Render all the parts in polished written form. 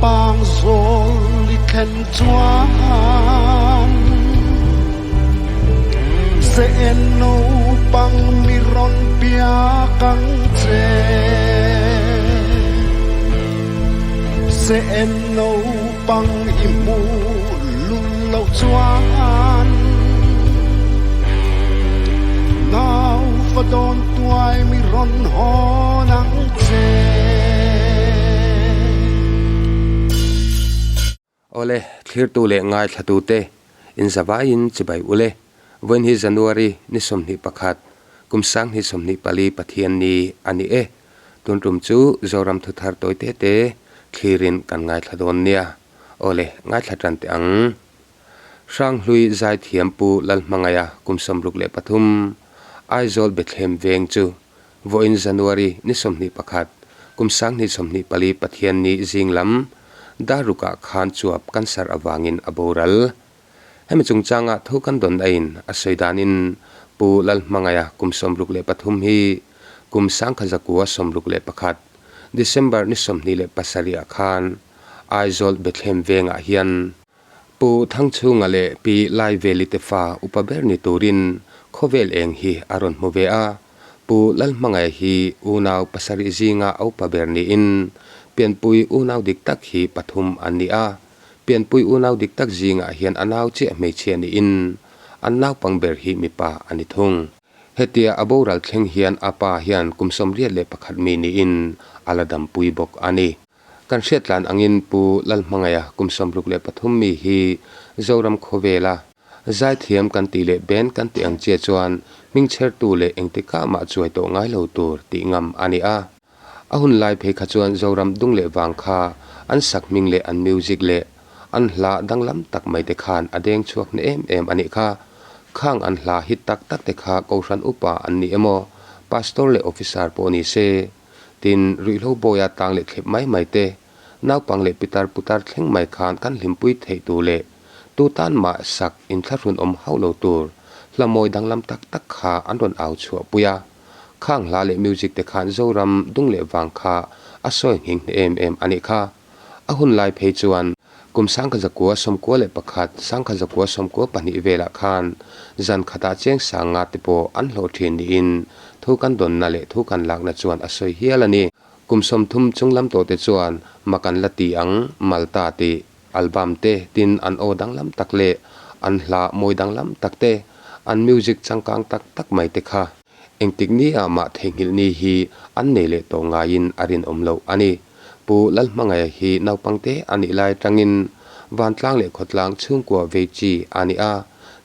Pang zawl i thlen chuan Se en naupang mi rawn biak ang che Se en naupang i hmuh lul loh chuan Naufa dawn tuai mi rawn hawn ang che. Awle, thlirtu leh ngaithlatute, inzavaiin chibai ule. Vawiin hi January ni 21, kum 2024 Pathian ni a ni e. Tun tum chu Zoram thuthar tawi te te thlirin kan ngaithla dawn nia. Awle, ngaithla tan teh ang. Hranghlui Zaithiam Pu Lalhmangaia kum 63, Aizawl Bethlehem veng chu vawiin January ni 21, kum 2024 Pathianni zing lam Darukah khan chuap cancer avangin a boral. Hemi chungchanga thu kan dawn aiin a sawi danin Pu Lalhmangaia kum 63 hi kum 1961, December ni 27 ah khan Aizawl Bethlehem vengah hian Pu Thangchhunga leh Pi Laiveli te fa upa ber ni turin khawvel eng hi a rawn hmu ve a. Pu Lalhmangaia hi unau pasarih zinga a upa ber niin pianpui unau dik tak hi pathum an ni a. Pianpui unau dik tak zingah hian a nau chiah hmeichhia niin an naupang ber hi mipa a ni thung. Hetia a boral thleng hian a pa hian kum 81 mi niin a la dampui bawk a ni. Kan hriatlan angin Pu Lalhmangaia kum 63 mi hi Zoram khawvela zaithiam kan tih leh band kan tih ang chiah chuan hmingchhertu leh engtikah mah chuai tawh ngai lo tur tih ngam a ni a. A hun lai phei kha chuan Zoram dung leh vang kha an sak hming leh an music leh an hla danglam tak mai te khan a deng chhuak hne em em a nih kha. Khang an hla hit tak tak te kha Kohhran upa an ni emaw, Pastor leh Officer pawh ni se, Tin, ruihhlo bawia tlang leh thlep mai mai te, naupang leh pitar putar thleng mai khan kan hlimpui theih tur leh tu tan mah sak inthlahrun awm hauh lo tur hla mawi danglam tak tak kha an rawn au chhuah pui a. Khang hla leh music te khan Zoram dung leh vang kha a sawi nghing hne em em a nih kha. A hun lai phei chuan kum 1991, 1992 velah khan zan khatah cheng sang nga te pawh an hlawh thin niin thu kan dawnna leh thu kan lakna chuan a sawi hial a ni. Kum 30 chung lam tawhte chuan mak an la ti ang, Malta tih album te tin an aw danglam tak leh an hla mawi danglam tak te, an music changkang tak tak mai te kha engtik ni ah mah theihnghilh ni hi an nei leh tawh ngaiin a rinawm loh a ni. Pu Lalhmangaia hi naupangte a nih lai atangin vantlang leh khawtlang chhungkua vei chi a ni a,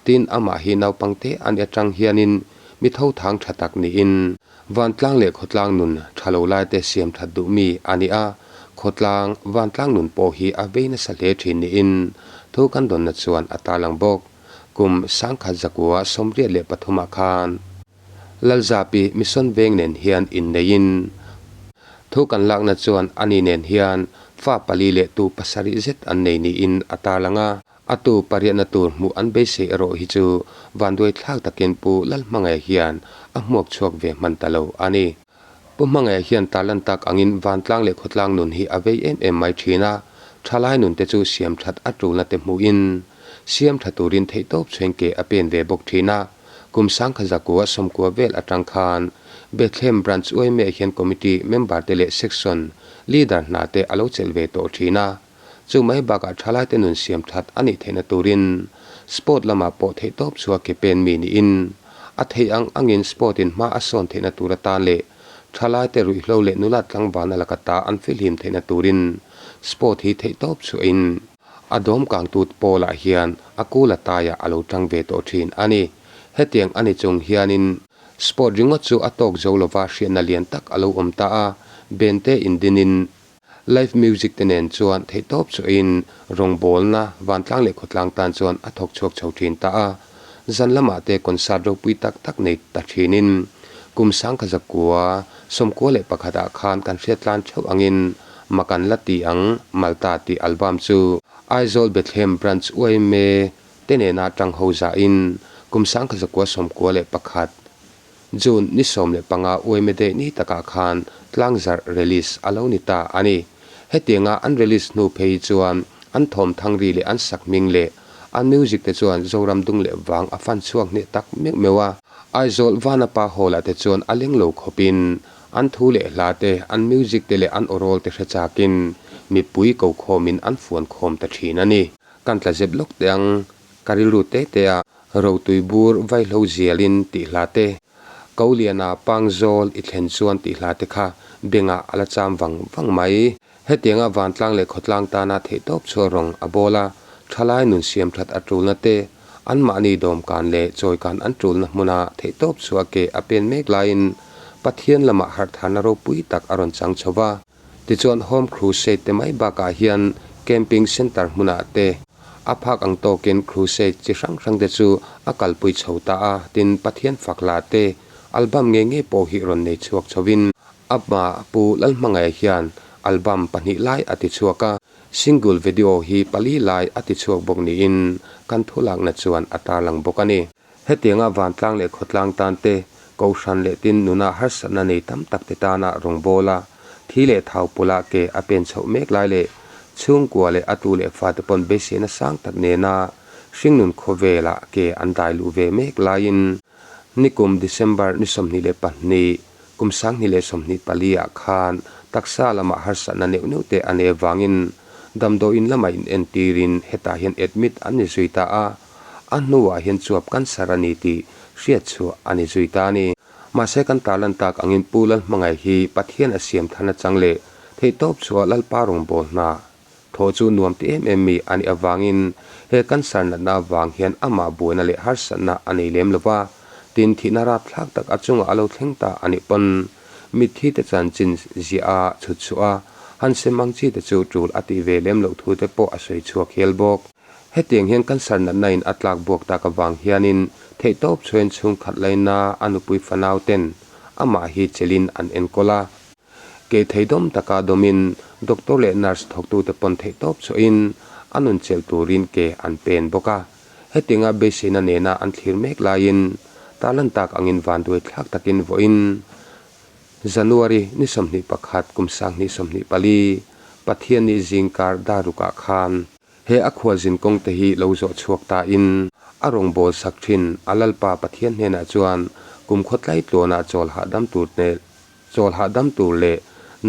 tin amah hi naupangte a nih atang hianin mi tho thang tha tak niin vantlang leh khawtlang nun tha lo laite siam that duh mi a ni a, khawtlang vantlang nun pawh hi a vei nasa hle thin niin thu kan dawnna chuan a tarlang bawk. Kum 1983 ah khan Lalzapi Mission Veng nen hian inneiin thu kan lakna chuan ani nen hian fa pali leh tu pasarih zet an nei niin a tarlang a. A tu pariatna tur hmuh an beisei erawh hi chu vanduai thlak takin Pu Lalhmangaia hian a hmuak chhuak ve hman ta lo a ni. Pu Hmangaia hian tarlan tak angin vantlang leh khawtlang nun hi a vei em em mai thin a, thalai nun te chu siam that a tulna te hmuhin siam tha turin theihtawp chheng ke a pen ve bawk thin a. Kum 1990 vel atang khan Bethlehem Branch uaimeh hian Committee member te leh Section Leader hna te a lo chelh ve tawh thin a. Chu mai bakah thalaite nun siam that a nih theihna turin sport lamah pawh theihtawp chhuah ke pen mi niin a theih ang angin sport in hma a sawn theihna tur atan leh thalaite ruihhlo leh nula tlangvalna laka ta an fihlim theihna turin sport hi theihtawp chhuahin a dawm kangtu pawlah hian a kula taiah a lo tang ve tawh thin a ni. Hetiang a ni chung hianin sport ringawt chu a tawk zo lova hriatna lian tak a lo awm ta a, bente indinin Live music te nen chuan theihtawp chhuahin rawngbawlna vantlang leh khawtlang tan chuan a thawk chhuak chho thin ta a. Zan lamah te concert ropui tak tak nei ta thinin kum 1991 ah khan kan hriattlan theuh angin Makan la ti ang Malta tih album chu Aizawl Bethlehem Branch uaime te nena tang ho zahin kum 1991 June ni 15 uaime daih ni takah khan tlangzarh release a lo ni ta a ni. Hetianga an release hnu phei hi chuan an thawm thang ri leh an sak hming leh an music te chuan Zoram dung leh vang a fan chhuak hneh tak meuh meuh a. Aizawl Vanapa Hall ah te chuan a leng lo khawpin an thu leh hla te, an music te leh an awrawl te hre chakin mipui ko khawmin an fuan khawm ta thin a ni. Kan tla zep lawk teh ang, ka rilru te te a rotui bur vaihlo zialin tih hla te, Koliana Pangzawl i thlen chuan tih hla te kha bengah a la cham vang vang mai. Hetianga vantlang leh khawtlang tana theihtawp chhuah rawng a bawl a, thalai nun siam that a tulna te, anmahni dawmkan leh chawikan an tulna hmuna theihtawp chhuah ke a pen mek laiin Pathian lamah harhtharna ropui tak a rawn chang chho va. Tichuan Home Crusade te mai bakah hian Camping Centre hmunah te a phak ang tawkin Crusade chi hrang hrang te chu a kalpui chho ta a, tin Pathian fak hla te album nge nge pawh hi rawn nei chhuak chhovin a hma Pu Lalhmangaia hian album pahnih lai a ti chhuak a, single video hi pali lai a ti chhuak bawk niin kan thulakna chuan a tarlang bawk a ni. Hetianga vantlang leh khawtlang tan te, Kohhran leh tin nuna harsatna nei tam tak te tana rawngbawla thi leh thau pawlah ke a pen chhoh mek lai leh chhungkua leh a tu leh fate pawn beiseina sang tak nena hringnun khawvelah ke an dai luh ve mek laiin nikum December ni 22, kum 2024 ah khan taksa lamah harsatna neuh neuh te a nei avangin damdawiin lamah inentirin hetah hian admit an ni zui ta a. A hnuah hian chuap cancer a ni tih hriat chhuah a ni zui ta a ni. Mahse kan tarlan tak angin Pu Lalhmangaih hi Pathian a siam than achang leh theihtawp chhuah Lalpa rawngbâwl hna thaw chu nuam ti em em mi a nih avangin he cancer natna avang hian amah buaina leh harsatna a nei lem lo va, tin thihna rapthlak tak a chungah a lo thleng ta a nih pawn mitthi te chanchin ziah a chhut chhuah a, han sem ang chi te chu tul a tih ve lem loh thu te pawh a sawi chhuak hial bawk. Hetiang hian cancer natna in a tlak buak tak avang hianin theihtawp chhuain chhungkhat laina a nupui fanau ten amah hi chelin an enkawl a. Kei thei dawm taka dawmin doctor leh nurse thawktute pawn theihtawp chhuahin a nun chelh turin ke an pen bawk a. Hetianga beiseina nena an thlir mek laiin tarlan tak angin vanduai thlak takin vawiin January ni 21 kum 2024 Pathianni zingkar darukah khan He a khualzin kawng te hi lo zawh chhuak ta in a rawngbâwl sak thin a Lalpa Pathian hnenah chuan kum khaw tlai tluanah chawl hahdam tur te chawl hahdam tur leh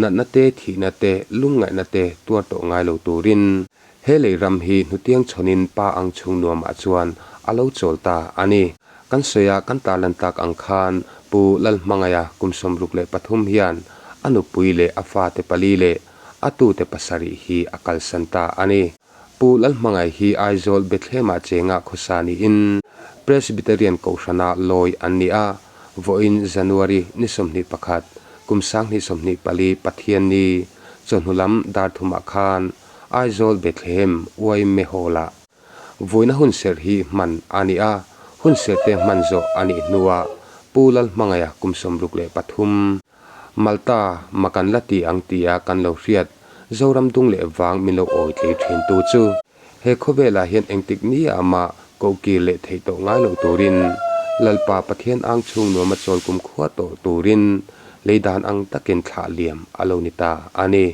natna te thihna te lungngaihna te tuar tawh ngai lo turin he lei ram hi hnutiang chhawnin pa ang chhung nuamah chuan a lo chawl ta a ni. Kan sawi a kan tarlan tak ang khan Pu Lalhmangaia kum 63 hian a nupui leh a fate pali leh A tute pasarih hi a kalsan ta a ni. Pu Lalhmangaih hi Aizawl Bethlehem-ah chenga khawsa niin Presbyterian Kohhrana lawi an ni a, vawiin January ni 21, kum 2024 Pathianni chawhnu lam dar thumah khan Aizawl Bethlehem Uaime Hall-ah vawiina hunserh hi hman a ni a, hunserh te hman zawh a nih hnuah Pu Lalhmangaiha kum 63, Malta, ma kan la ti ang tia kan lo hriat, Zoram dung leh vang min lo awi tlei thin tu chu. He khawvelah hian engtik ni ah mah kohkir leh theih tawh ngai loh turin, Lalpa Pathian ang chhung nuama chawl kum khua tawh turin lei dan ang takin thlah liam a lo ni ta a ni.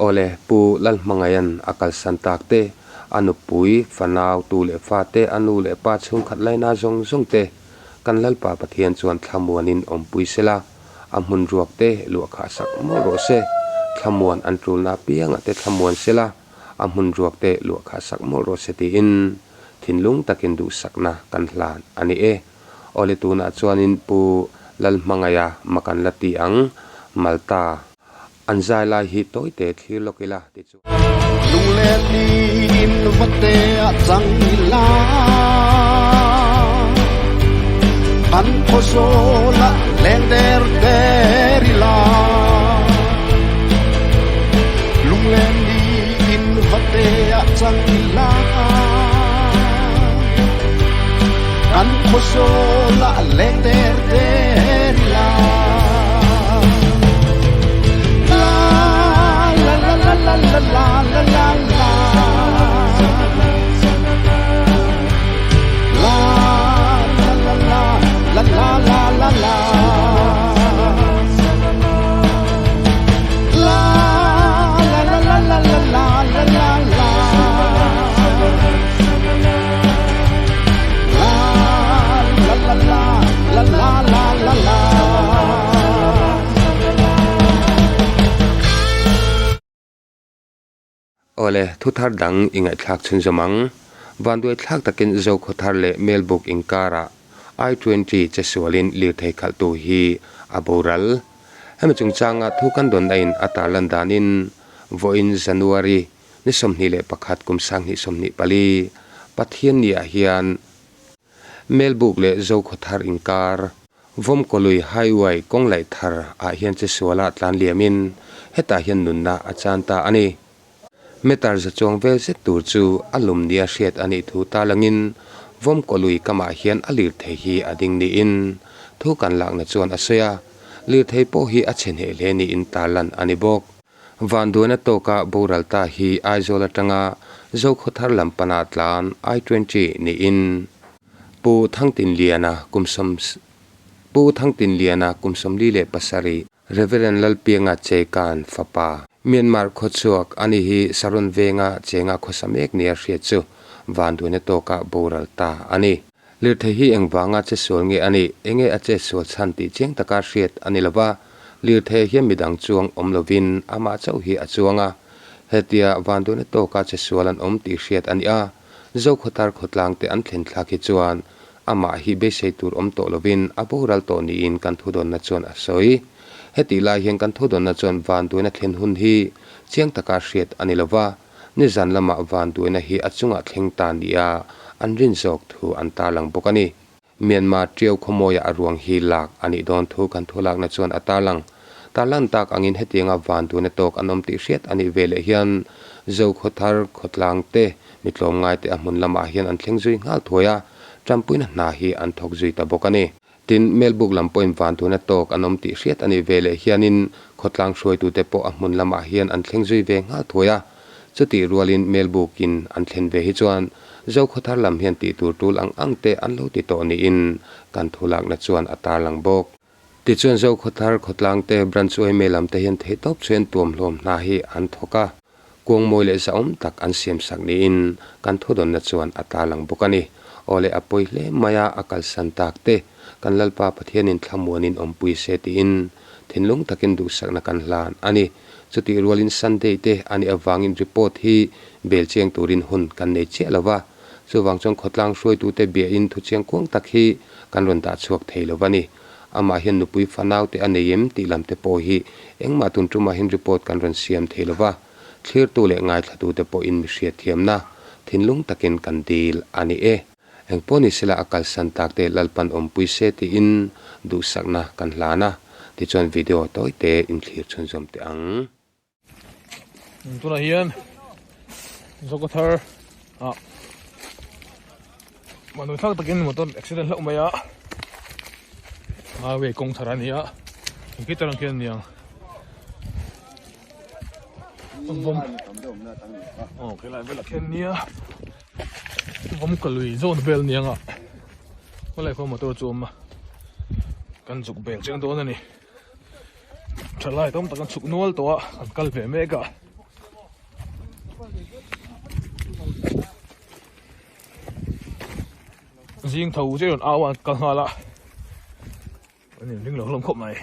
Awle, Pu Lalhmangaihan a kalsan tak te, a nupui, fanau, tu leh fa te, a nu leh pa chhungkhat laina zawng zawng te, kan Lalpa Pathian chuan thlamuanin awmpui sela, a hmun ruak te luah khah sak mawlh rawh se, thlamuan an tulna apiangah te thlamuan sela, a hmun ruak te luah khah sak mawlh rawh se tiin thinlung takin duhsakna kan hlan a ni e. Awle tunah chuanin Pu Lalhmangaia ma kan la ti ang, Malta an zai lai hi tawi te thlir lawk ila ti chu. Lunglen niin va te a chang ila, Kan khawzawl ah leng der der ila. Lunglen niin va te a chang ila, Kan khawzawl ah leng der der ila. La la la la la la la la la la. La la la la la la la la la. Awle, thu thar dang i ngaihthlak chhunzawm ang. Vanduai thlak takin Zokhawthar leh Melbuk inkarah I twenty che sualin lirthei khalhtu hi a boral. Hemi chungchanga thu kan dawn aiin a tarlan danin vawiin January ni 21 kum 2024 Pathianniah hian Melbuk leh Zokhawthar inkar Vawmkawlui Highway kawng laih thar ah hian che sualah tlan liamin hetah hian nunna a chan ta a ni. Meter za chuang vel zet tur chu a lum nia hriat a nih thu talangin Vawmkawlui kamah hian a lirthei hi a ding niin thu kan lakna chuan a sawi a, lirthei pawh hi a chhe hneh hle niin tarlan a ni bawk. Vanduaina tawka boral ta hi Aizawl atanga Zokhawthar lam pana tlan I twenty niin Pu Thangtinliana kum sawm Pu Thangtinliana kum 47 Reverend Lalpianga Cheikan fapa Myanmar khawchhuak a ni hi Saron venga chenga khawsa mek nia hriat chu vanduaina tawka boral ta a ni. Lirthei hi engvanga che sual nge a nih? Enge a che sual chhan tih chiang taka hriat a ni lova, lirthei hian midang chuang awm lovin amah chauh hi a chuang a. Hetia vanduaina tawka che sual an awm tih hriat a ni a, Zokhawtar khawtlang te an thlen thlak hi chuan amah hi beisei tur awm tawh lovin a boral tawh niin kan thudawnna chuan a sawi. Hetih lai hian kan thudawnna chuan vanduaina thlen hun hi chiang taka hriat a ni lova, Nizan lamah vanduaina hi a chungah thleng ta nia an rin zawk thu an tarlang bawk a ni. Myanmar Tiau khawmawiah a ruang hi lak a nih dawn thu kan thulakna chuan a tarlang. Tarlan tak angin hetianga vanduaina tawk an awm tih hriat a nih veleh hian Zokhawthar khawtlang te mi tlawmngai te a hmun lamah hian an thleng zui nghal thuai a, tanpuina hna hi an thawk zui ta bawk a ni. Tin, Melbuk lam pawhin vanduaina tawk an awm tih hriat a nih veleh hianin khawtlang hruaitute pawh a hmun lamah hian an thleng zui ve nghal thuai a. Chutih rualin Melbukin an thlen ve hi chuan Zokhawthar lam hian tih tur tul ang ang te an lo ti tawh niin kan thulakna chuan a tarlang bawk. Tichuan Zokhawthar khawtlang te Branch yma lam te hian theihtawp chuan tuamhlawm hna hi an thawk a, kuangmawi leh zahawm tak an siamsak niin kan thudawnna chuan a tarlang bawk a ni. Aw le a pawi hle mai a, a kalsan tak te kan Lalpa Pathianin thlamuanin awmpui se tiin thinlung takin duhsakna kan hlan a ni. Chutih rualin Sunday te a nih avangin report hi bel chiang turin hun kan nei chiah lo va, chuvang chuan khawtlang hruaitute biahin thuchiang kuang tak hi kan rawn dah chhuak thei lo va ni. Amah hian nupui fanau te a nei em tih lam te pawh hi engmah tun tumah hian report kan rawn siam thei lo va, thlirtu leh ngaithlatute pawhin mi hriatthiamna thinlung takin kan dil a ni e. Engpawh ni sela a kalsan tak te Lalpan awmpui se tiin duhsakna kan hlan a, tichuan video tawi te inthlir chhunzawm teh ang. Tunah hian Zokhawthar ah mahni thlak takin motor accident hlauh mai a, highway kawng thar a ni a, engti tak ang khian a ni ang. Aw helai velah khian nia. Vawmka lui zawn vel ni anga khawlai khaw motor chu a awm a kan zuk bel chiang dawn a ni thalai tam tak an chhuk nual tawh a an kal ve mek a zing tho zet rawn au a an kal nghal a an inring lo hlawm khawp mai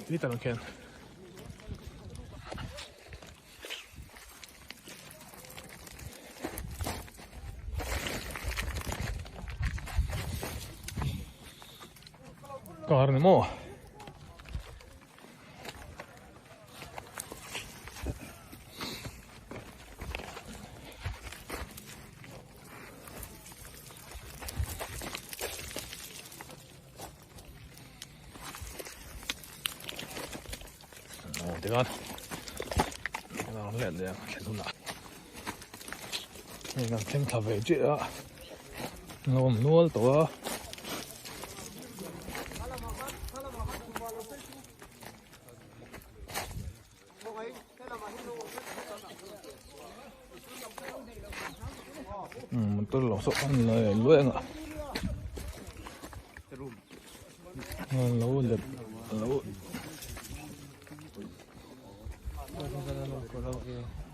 ti tak ang khian. Car ni maw? Aw tikhan an let leh ang thlen hunah hei kan thleng thla ve chiah a an lo awm nual tawh a. Motor lo saw an la luai ang a lo let lo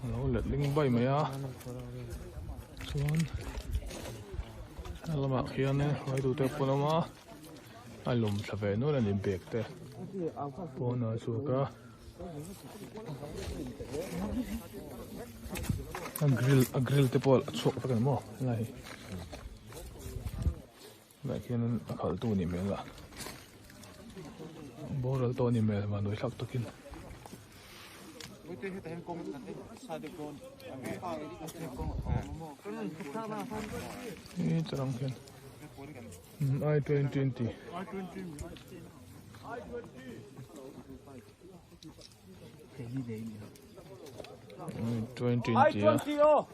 lo let ling bai mai a chuan a lamah khian hruaitute pawh an awm a a lawm thla ve nual a ni bag te pawnah a chhuak a. A grill a grill te pawh a chhuak vek a ni maw helai hi helai khianin a khalh tu a nih hmel a boral tawh a nih hmel vanduai thlak takin. He tarang hian I 20 20 I 20 a.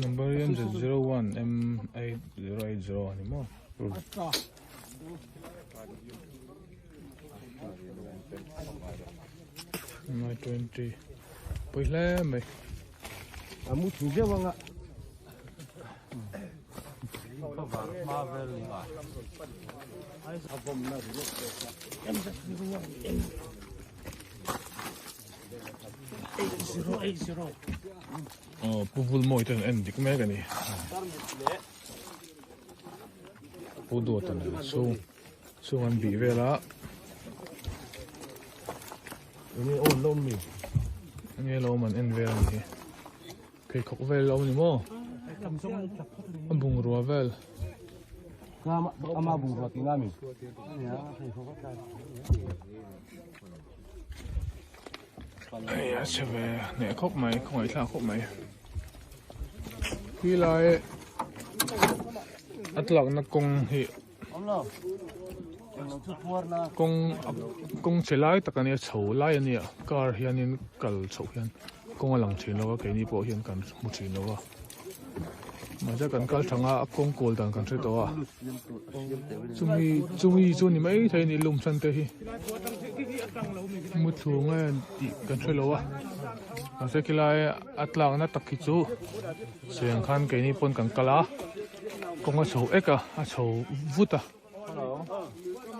Number hi M 01 M 8080 a ni maw? I 20 pawi hle mai. A mu thing viau anga. Aw Pu Vulmawi ten en dik mek a ni. Pu Duata nen chhung chhung an bih vel a. Enge awn la awm mi? Enge lo awm an en vel a ni hi. Pheikhawk vel lo ni maw? A bungrua vel. Ama bungrua tih na mi? Hei a chhe ve hneh khawp mai khawngaih thlak khawp mai. Khi lai a tlakna kawng hi Kawng kawng che lai tak a nia chho lai a nia car hianin kal chhoh hian kawng a lang thin lo a keini pawh hian kan hmu thin lo a mahse kan kal thang a a kawng kawl dan kan hre tawh a chumi chumi chu ni maithei a ni lum chhan te hi muthlu nge tih kan hre lo a mahse khilai a tlakna tak hi chu seng khan keini pawn kan kal a. Kawng a chho ek a, a chho vut a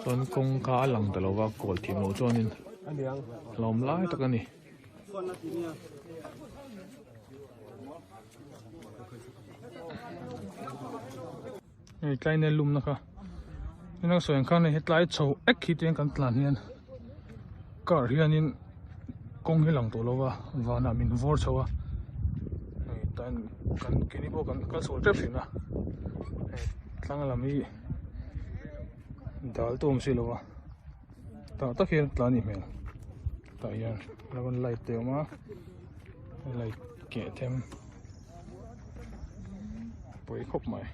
chuan kawngka a lang ta lo va kawl thim loh chuanin hlawm lai tak a ni. Hei tlai nen lumna kha eng sawi ang khan hei tlai chho ek hi tiang kan tlan hian car hianin kawng hi lang tawh lo va vanah min vawr chho a hei tan kan keini pawh kan kal chhuah tep thin a hei tlang lam hi dal tu awm si lo va tah tak hian tlan a nih hmel tah hian dragon light te a awm a light keh them pawi khawp mai.